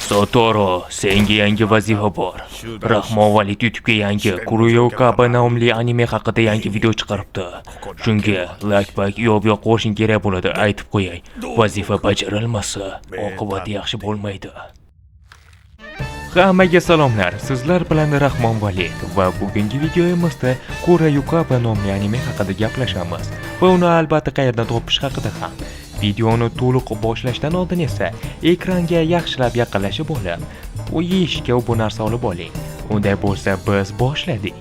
Sotoro, senga yangi vazifa bor. Rahmon Valid YouTube'ga yangi Kuruyokaba nomli anime haqida yangi video chiqaribdi. Shunga like pak yo'q yo'q qo'shing kerak bo'ladi, aytib qo'yay. Vazifa bajarilmasa, oqibati yaxshi bo'lmaydi. Hammaga salomlar. Sizlar bilan Rahmon Valid va bugungi videomizda Kurayukaba nomli anime haqida gaplashamiz va uni albatta qayerdan topish haqida ham. Videoni to'liq boshlashdan oldin esa ekranga yaxshilab yaqinlashib olib, u yeyishga bu narsa olib oling. Unday bo'lsa biz boshladik.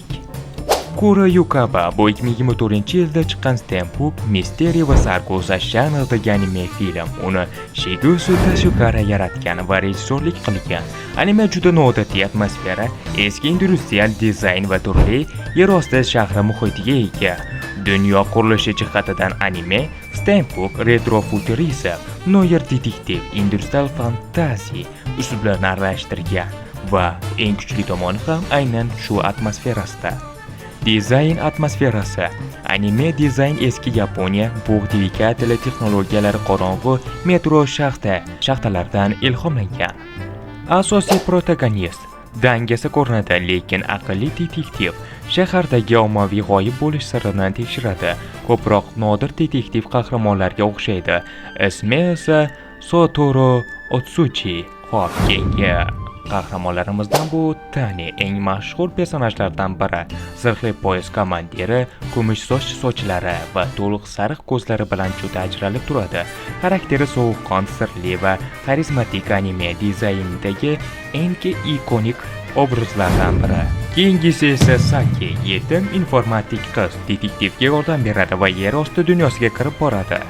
Kurayukaba bu 2024-yilda chiqqan steampunk, misteri va sarguzasht janridagi anime film. Uni Shigusu Tashikara yaratgan va rejissyorlik qilgan. Anime juda noodatiy atmosfera, eski industrial dizayn va turli yerosti shahri muhitiga ega. Dunyo qurilishi jihatidan anime steampunk, retrofuturizm, noir detektiv, industrial fantasy uslublarini aralashtirgan va eng kuchli tomoni ham aynan shu atmosferasida. Dizayn atmosferasi. Anime dizayn eski Yaponiya bug' dvigateli texnologiyalari, qorong'u metro shaxtalardan ilhomlangan. Asosiy protagonist dangasa ko'rinadi, lekin aqlli detektiv shahardagi ommaviy g'oyib bo'lish sirini tekshiradi. Ko'proq nodir detektiv qahramonlarga o'xshaydi. Ismi esa Sotoro Otsuchi. Xo'p, keyingi qahramonlarimizdan bu Tani, eng mashhur personajlardan biri. Zirhli poyezd komandiri, kumush soch sochlari va to'liq sariq ko'zlari bilan juda ajralib turadi. Xarakteri sovuqqon, sirli va xarizmatik, anime dizaynidagi eng ikonik obrazlardan biri. Keyingisi esa Saki, yetim informatik qiz, detektivga yordam beradi va yer osti dunyosiga kirib boradi.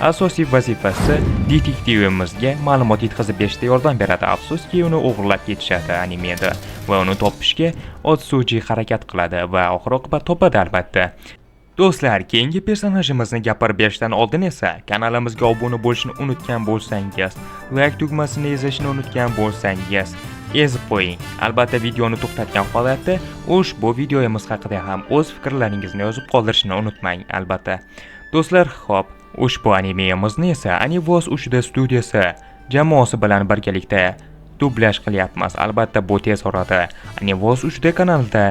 Asosiy vazifasi detektivimizga ma'lumot yetkazib berishda yordam beradi. Afsuski, uni o'g'irlab ketishadi animeda va uni topishga Otsuji harakat qiladi va oxir oqibat topadi albatta. Do'stlar, keyingi personajimizni gapirib berishdan oldin esa kanalimizga obuna bo'lishni unutgan bo'lsangiz, like tugmasini ezishni unutgan bo'lsangiz, ezib qo'ying. Albatta videoni to'xtatgan holatda ushbu videomiz haqida ham o'z fikrlaringizni yozib qoldirishni unutmang albatta. Do'stlar, xo'p, ushbu animemizni esa Anivoz 3D studiyasi jamoasi bilan birgalikda dublyaj qilyapmiz. Albatta bu tez orada Anivoz 3D kanalida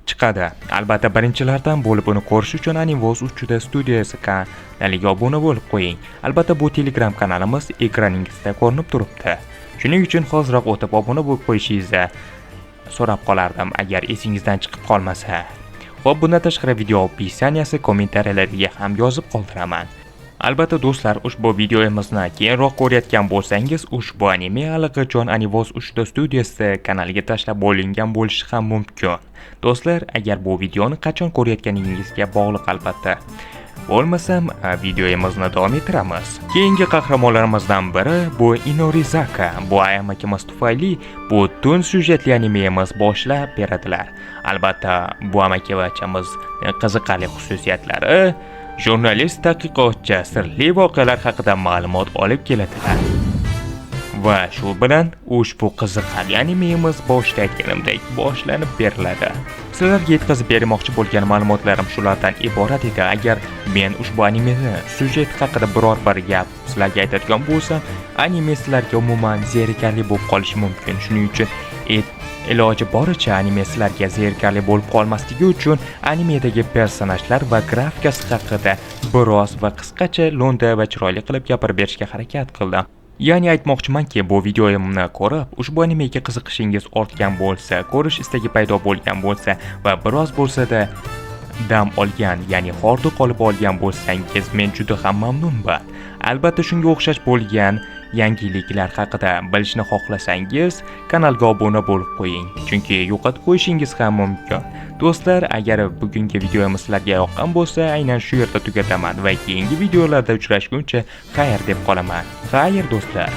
chiqadi. Albatta birinchilardan bo'lib uni ko'rish uchun Anivoz 3D studiyasi kanaliga obuna bo'lib qo'ying. Albatta bu Telegram kanalimiz ekraningizda ko'rinib turibdi. Shuning uchun hoziroq o'tib obuna bo'lib qo'yishingizni so'rab qolardim, agar esingizdan chiqib qolmasa. Xo'p, bundan tashqari video описания si kommentariyalarga ham yozib qoldiraman. Albatta do'stlar, ushbu videomizni keyinroq ko'rayotgan bo'lsangiz, ushbu anime allaqachon Anivoz 3D studiyasi kanaliga tashlab bo'lingan bo'lishi ham mumkin. Do'stlar, agar bu videoni qachon ko'rayotganingizga bog'liq albatta. Bo'lmasam, videomizni davom ettiramiz. Keyingi qahramonlarimizdan biri bu Inorizaka. Bu amakimiz tufayli bu tun syujetli animemiz boshlab beradilar. Albatta, bu amakivachamiz qiziqarli xususiyatlari jurnalist tadqiqotchi, sirli voqealar haqida ma'lumot olib keladilar. Va shu bilan ushbu qiziqarli animemiz boshida aytganimdek boshlanib beriladi. Sizlarga yetkazib bermoqchi bo'lgan ma'lumotlarim shulardan iborat edi. Agar men ushbu animeni syujet haqida biror bir gap sizlarga aytadigan bo'lsam, anime sizlarga umuman zerikarli bo'lib qolishi mumkin. Shuning uchun iloji boricha anime sizlarga zerikarli bo'lib qolmasligi uchun animedagi personajlar va grafikasi haqida biroz va qisqacha, lo'nda va chiroyli qilib gapirib berishga harakat qildim. Ya'ni aytmoqchimanki, bu videomni ko'rib, ushbu animega qiziqishingiz ortgan bo'lsa, ko'rish istagi paydo bo'lgan bo'lsa va biroz bo'lsa-da dam olgan, ya'ni hordiq olib olgan bo'lsangiz, men juda ham mamnunman. Albatta shunga o'xshash bo'lgan yangiliklar haqida bilishni xohlasangiz, kanalga obuna bo'lib qo'ying, chunki yo'qotib qo'yishingiz ham mumkin. Do'stlar, agar bugungi videomiz sizlarga yoqqan bo'lsa, aynan shu yerda tugataman va keyingi videolarda uchrashguncha xayr deb qolaman. Xayr do'stlar.